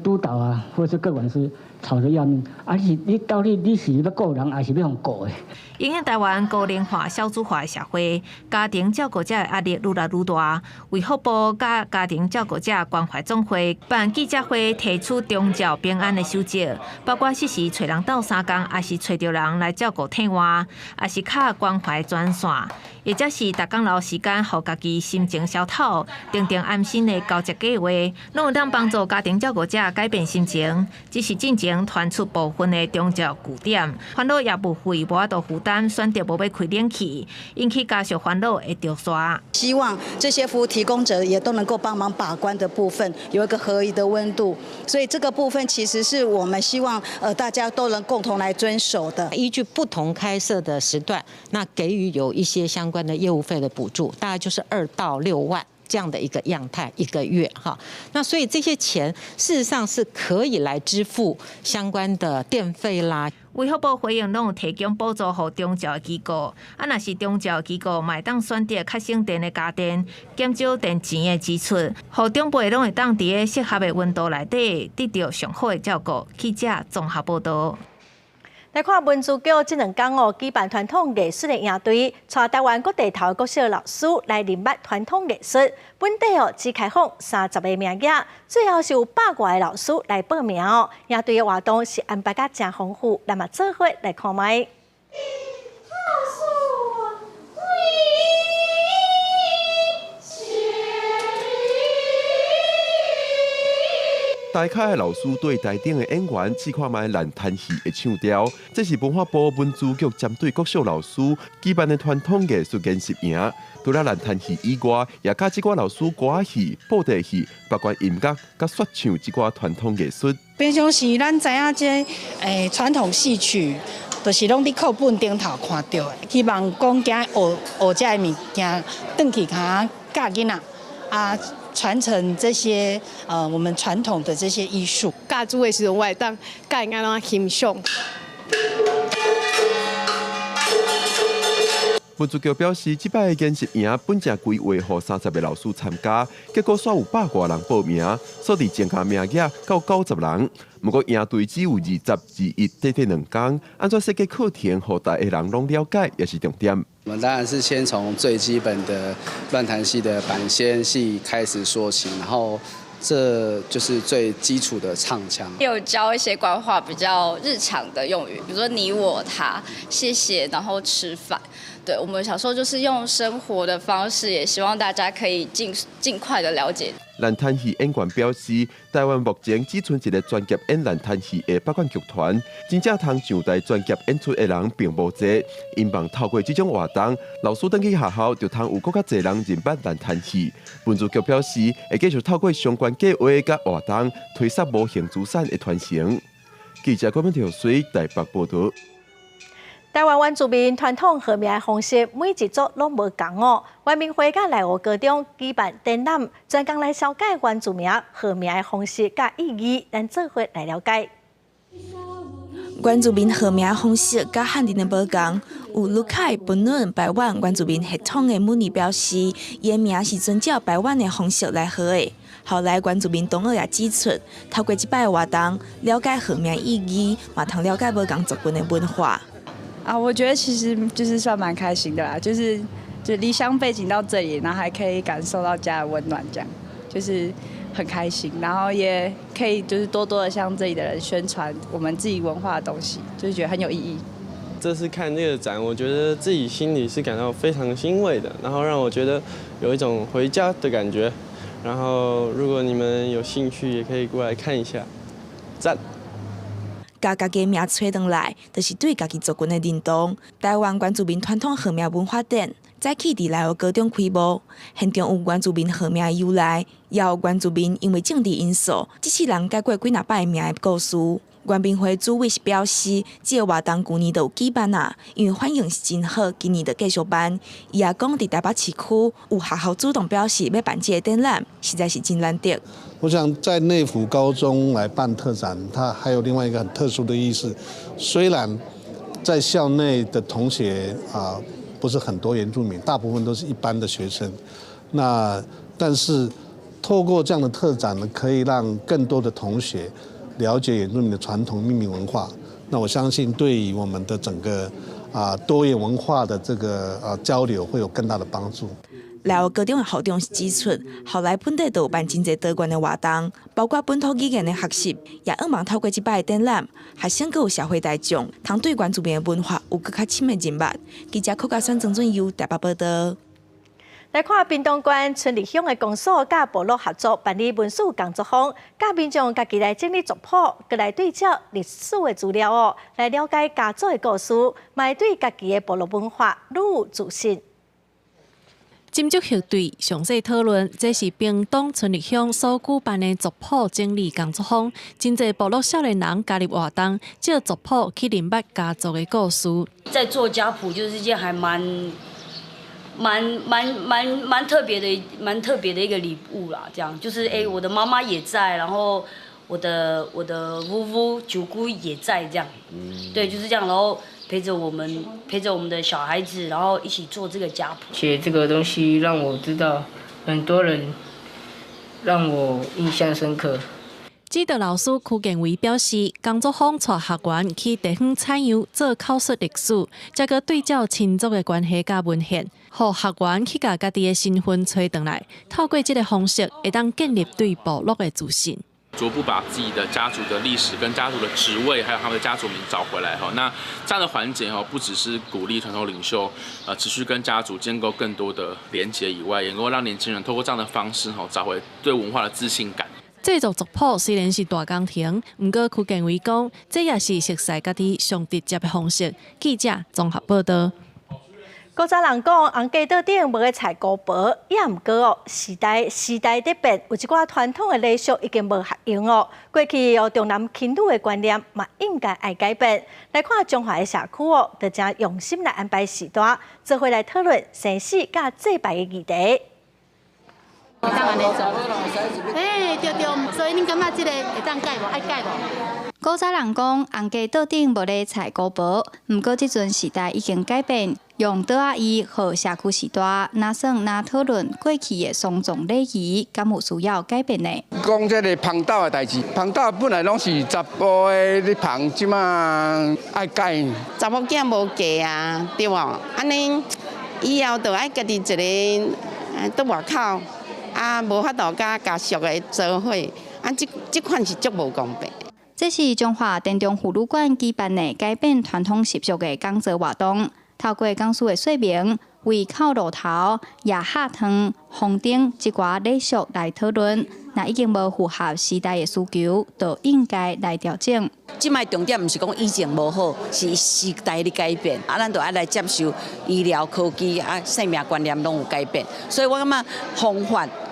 督導啊，或者是個管師，吵得要命。啊，你到底你是欲顧人，抑是欲予顧的？影響台灣高齡化、少子化的社會，家庭照顧者的壓力愈來愈大。衛福部佮家庭照顧者關懷總會辦記者會，提出長照平安的守則，包括適時揣人鬥相共，抑是揣著人來照顧替換，抑是敲關懷專線，或者是逐工留時間予家己心情消透、定定安心的交接計劃，攏會當幫助家庭照顧者改變心情。只是進前傳出部分的長照據點，煩惱業務費無法度負擔，選擇無欲開冷氣，引起家屬煩惱會著煞。希望這些服務提供者也都能夠幫忙把關的部分，有一個合宜的溫度。所以這個部分其實是我們希望大家都能共同來遵守的。依據不同開設的時段，那給予有一些相關的業務費的補助，大概就是2到6萬。這樣的一個樣態，一個月哈，那所以這些錢事實上是可以來支付相關的電費啦。衛福部回應，攏有提供補助予長照機構，啊，若是長照機構嘛會當選擇較省電的家電，減少電錢的支出，予長輩攏會當佇咧適合的溫度內底得著上好的照顧。記者綜合報導。來看文資局這兩工哦，舉辦傳統藝術的營隊，帶台灣各地頭國小老師來認捌傳統藝術。本地哦只開放30個名額，最後是有100外个老師來報名哦。營隊的活動是安排甲誠豐富，咱嘛做伙來看覓。台下的老師對台頂的演員試看覓爛攤戲的唱調，這是文化部文資局針對國小老師舉辦的傳統藝術研習營。除了爛攤戲以外，也教這寡老師歌仔戲、布袋戲，包括音樂、佮說唱這寡傳統藝術。平常時咱知影這傳統戲曲，就是攏佇課本頂頭看著的。希望講今學學這个物件，轉去較教囡仔啊。傳承這些我們傳統的這些藝術。教書的時陣，我會當教𪜶按怎欣賞。文資局表示，這擺的研習營本正規劃予30個老師參加，結果煞有100外人報名，所以增加名額到90人。不過營隊只有20、21，短短2工，按怎設計課程，予逐个人攏了解，也是重點。我們當然是先從最基本的亂彈戲的板仙戲開始說起，然後這就是最基礎的唱腔。有教一些官話比較日常的用語，比如說你我他、謝謝，然後吃飯。對，我們小時候就是用生活的方式，也希望大家可以盡快的了解。爛攤戲演員表示，台灣目前只賰一个專業演爛攤戲的百管劇團，真正通上台專業演出的人並無濟。𪜶望透過這種活動，老師轉去學校就通有閣較濟人認捌爛攤戲。文資局表示，會繼續透過相關計劃佮活動，推捒無形資產的傳承。記者郭文條水台北報導。台灣原住民傳統號名的方式，每一族攏無仝哦。原民會佮內湖高中舉辦展覽，專工來紹介原住民號名的方式佮意義，咱做伙來了解。原住民號名方式佮漢人的無仝，有魯凱、本倫、排灣原住民血統的母尼表示，伊的名是遵照排灣的方式來號的。後來原住民同學也指出，透過這擺活動，了解號名意義，嘛通了解無仝族群的文化。啊，我覺得其實就是算蠻開心的啦，就是就離鄉背井到這裡，然後還可以感受到家的溫暖，這樣就是很開心，然後也可以就是多多的向這裡的人宣傳我們自己文化的東西，就是覺得很有意義。這次看這個展，我覺得自己心裡是感到非常欣慰的，然後讓我覺得有一種回家的感覺。然後如果你們有興趣，也可以過來看一下，讚。共家己名揣轉來，就是對家己族群的認同。台灣原住民傳統號名文化展早起佇內湖高中開幕，現場有原住民號名的由來，也有原住民因為政治因素，這世人改過幾若擺名的故事。原民會主委是表示，這個活動舊年就有舉辦啊，因為反應是真好，今年就繼續辦。伊也講，佇台北市區有學校主動表示欲辦這個展覽，實在是真難得。我想在內湖高中來辦特展，它還有另外一個很特殊的意思。雖然在校內的同學啊，不是很多原住民，大部分都是一般的學生。那但是透過這樣的特展呢，可以讓更多的同學了解原住民的傳統命名文化，那我相信對於我們的整個多元文化的這個交流會有更大的幫助。內湖高中的校長是指出，後來本地都有辦真濟多元的活動，包括本土語言的學習，也向望透過這擺的展覽，學生閣有社會大眾，通對原住民的文化有閣較深的認識。記者柯家選、曾俊佑台北報道。來看屏東縣春日鄉的公所佮部落合作辦理文史工作坊，教民眾家己來整理族譜，閣來對照歷史的資料哦，來了解家族的故事，嘛會對家己的部落文化愈有自信。斟酌核對、詳細討論，這是屏東春日鄉所舉辦的族譜整理工作坊。真濟部落少年人加入活動，藉族譜去認捌家族的故事。在做家譜，就是一件還蠻特別的、蠻特別的一個禮物啦。這樣就是，欸，我的媽媽也在，然後我的姑姑、舅姑也在，這樣。對，就是這樣，然後陪着我們的小孩子，然後一起做這個家譜。寫這個東西讓我知道很多人，讓我印象深刻。指導老師柯建偉表示，工作坊帶學員去地方採樣做口述歷史，再閣對照親族的關係佮文獻，予學員去共家己的身份揣轉來，透過這个方式，會當建立對部落的自信。逐步把自己的家族的歷史、跟家族的職位，還有他們的家族名找回來哈。那這樣的環節哈，不只是鼓勵傳統領袖持續跟家族建構更多的連結以外，也能夠讓年輕人透過這樣的方式哈，找回對文化的自信感。製作族譜雖然是大工程，毋過柯建偉講，這也是熟似家己上直接的方式。記者綜合報道。古早人講，紅家桌頂無咧菜姑婆，也毋過哦，時代佇變，有一寡傳統的禮俗已經無合用哦。過去哦重男輕女的觀念嘛，應該愛改變。來看彰化的社區哦，就誠用心來安排時段，做伙來討論生死佮祭拜的議題。欸，對對，所以恁感覺這个會當改無？愛改無？古早人講，紅家桌頂無咧菜姑婆，毋過這陣時代已經改變，用桌仔椅予社區序大，若算若討論過去的喪葬禮儀，敢有需要改變呢？講這个捧斗的代誌，捧斗本來攏是查埔的咧捧，這馬愛改。查某囝無嫁啊，對無？按呢以後就愛家己一个佇外口。啊，無法度佮家屬的做伙，啊，這款是足無公平。這是彰化田中婦女館舉辦的改變傳統習俗的講座活動，透過講師的說明，圍繞爐頭、夜下湯、紅燈這寡禮俗來討論。若已經無符合時代的需求，就應該來調整。這擺重點毋是講以前無好，是時代的改變，啊，咱就愛來接受醫療科技啊，生命觀念攏有改變，所以我感覺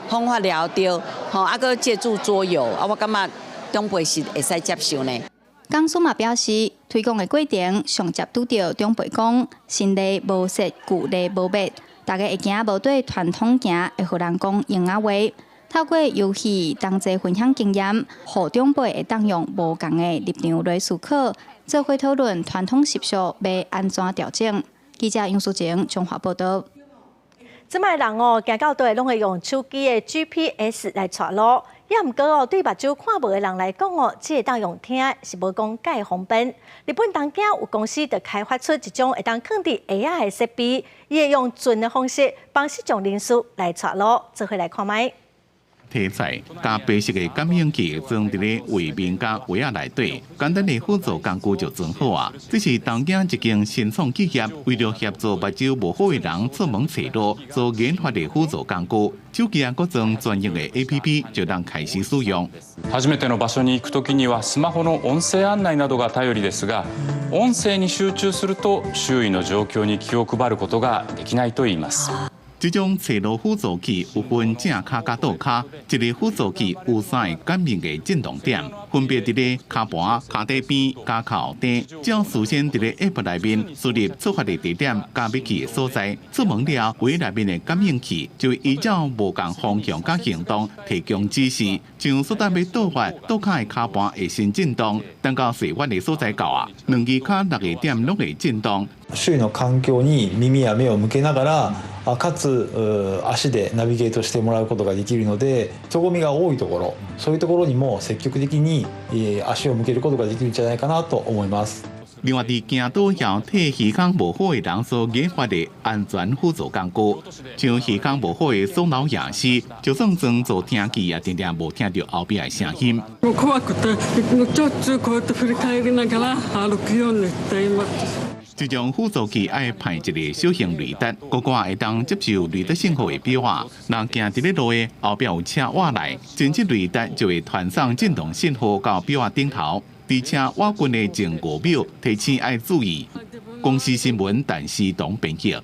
方法了對，吼，啊，閣借助桌遊，啊，我感覺長輩是會使接受呢。講師嘛表示，推廣的過程上接拄著長輩講，新禮無失，舊禮無滅，大家會驚無綴傳統行，會予人講閒仔話。透過遊戲同齊分享經驗，予長輩會當用無仝的立場來思考，做伙討論傳統習俗欲按怎調整。記者楊淑晴彰化報道。這擺人哦，行到佗攏會用手機的 GPS 來帶路，也毋過哦，對目睭看無的人來講哦，只會當用聽的，是無講蓋方便。日本東京有公司就開發出一種會當囥佇鞋仔的設備，伊會用震的方式幫視障人士來帶路，做伙來看覓。題材佮白色的感應器裝佇咧畫面佮鞋仔內底，簡單的輔助工具就裝好啊。這是東京一間新創企業為著協助目睭無好的人出門揣路，所研發的輔助工具。手機仔閣裝專用的 APP 就通開始使用。初めての場所に行くときにはスマホの音声案内などが頼りですが、音声に集中すると周囲の状況に気を配ることができないといいます。這種揣路輔助器有分正跤佮倒跤，一个輔助器有三个感應的振動點，分別佇咧跤盤、跤底邊、跤口頂。只要事先佇咧 App 內面輸入出發的地點佮欲去的所在，出門了，鞋內面的感應器就會依照無仝方向佮行動提供指示。像說欲倒發，倒跤的跤盤會先振動，等到始發的所在到啊，兩支跤六个點攏會振動。周囲の環境に耳や目を向けながら、かつ足でナビゲートしてもらうことができるので、人混みが多いところ、そういうところにも積極的に足を向けることができるんじゃないかなと思います。另外，佇行道梟替耳孔無好的人所研發的安全輔助工具，像耳孔無好的喪老夜師，就算裝助聽器也定定無聽著後壁的聲音。怖くて、しょっちゅうこうやって振り返りながら歩くようにしています。這種輔助器愛派一个小型雷達，閣掛會當接受雷達信號的錶仔，人行佇咧路的後壁有車倚來，偵測雷達就會傳送震動信號到錶仔頂頭。而且倚近的前5秒提醒愛注意。公視新聞陳思彤編譯。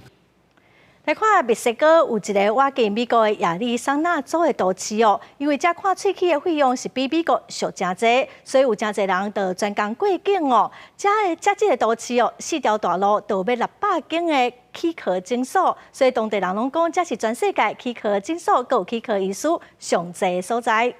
來看墨西哥有一个倚近美國的亞利桑那州的都市哦，因為遮看喙齒的費用是比美國俗誠濟，所以有誠濟人就專工過境哦。遮的遮這个都市哦，四條大路都欲600間的齒科診所，所以當地人攏講，這是全世界齒科診所閣有齒科醫師上濟的所在。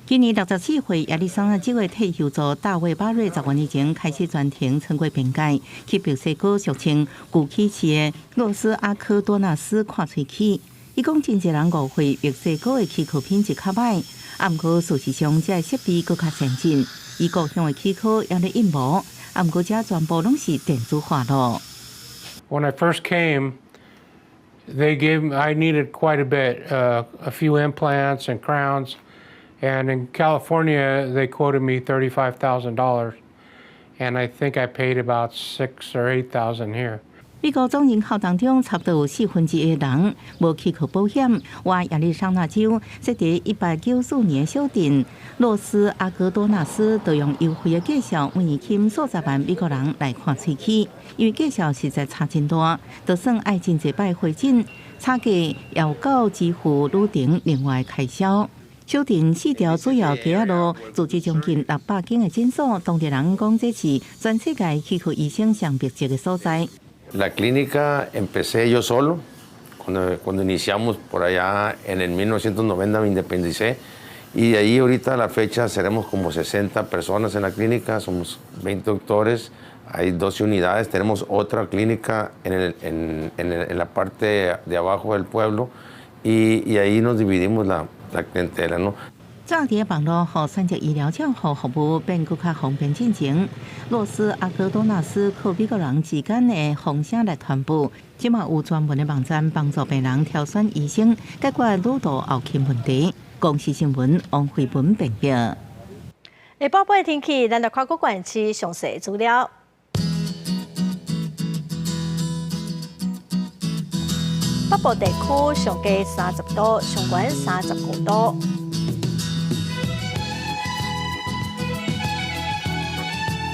今年64歲亞利桑那州的退休助大衛巴瑞10多年前開始專程穿過邊界，去墨西哥俗稱舊齒市的洛斯阿科多納斯看喙齒。伊講真濟人誤會墨西哥的齒科品質較䆀，啊，毋過事實上這个設備閣較先進。伊故鄉的齒科也咧印模，啊，毋過這全部攏是電子化咯。 When I first came, they gave I needed quite a bit, a few implants and crowns. And in California, they quoted me $35,000, and I think I paid about six or eight thousand here. 美國總人口當中，差不多有1/4的人無齒科保險。倚亞利桑那州設佇1894年小鎮洛斯阿戈多納斯，就用優惠的價數，每年吸引數十萬美國人來看喙齒。因為價數實在差真大，就算愛真濟擺回診，差價也夠支付旅程另外開銷。小鎮四條主要街仔路，組織將近600間的診所，當地人講這是全世界齒科醫生上密集的所在。 La clínica empecé yo solo, cuando iniciamos por allá en el 1990 me independicé y de ahí ahorita a la fecha seremos como 60 personas en la clínica, somos 20 doctores, hay 12 unidades, tenemos otra clínica en la parte de abajo del pueblo y ahí nos dividimos la clientela, ¿no? 早佇網路，予選擇醫療照護服務變閣較方便進前，洛斯阿哥多納斯靠美國人之間的風聲來傳播。這馬有專門的網站幫助病人挑選醫生，解決旅途後勤問題。公視新聞王慧文編譯。下晡晡天氣，咱來看各縣市詳細資料。北部地區上低30度，上懸35度。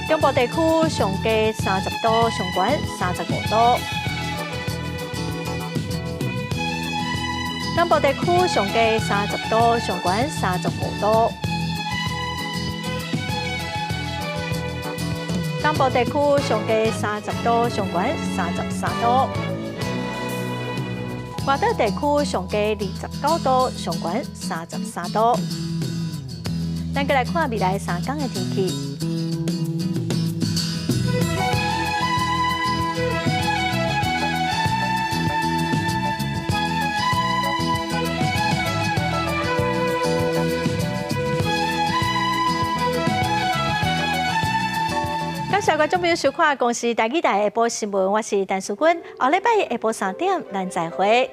中部地區上低30度，上懸35度。南部地區上低30度，上懸35度。東部地區上低30度，上懸33度。外島地區上低29度，上懸33度。咱閣來看未來3工的天氣。感謝觀眾朋友收看《公視台語台》下晡新聞，我是陳淑君。後禮拜下晡3點，咱再會。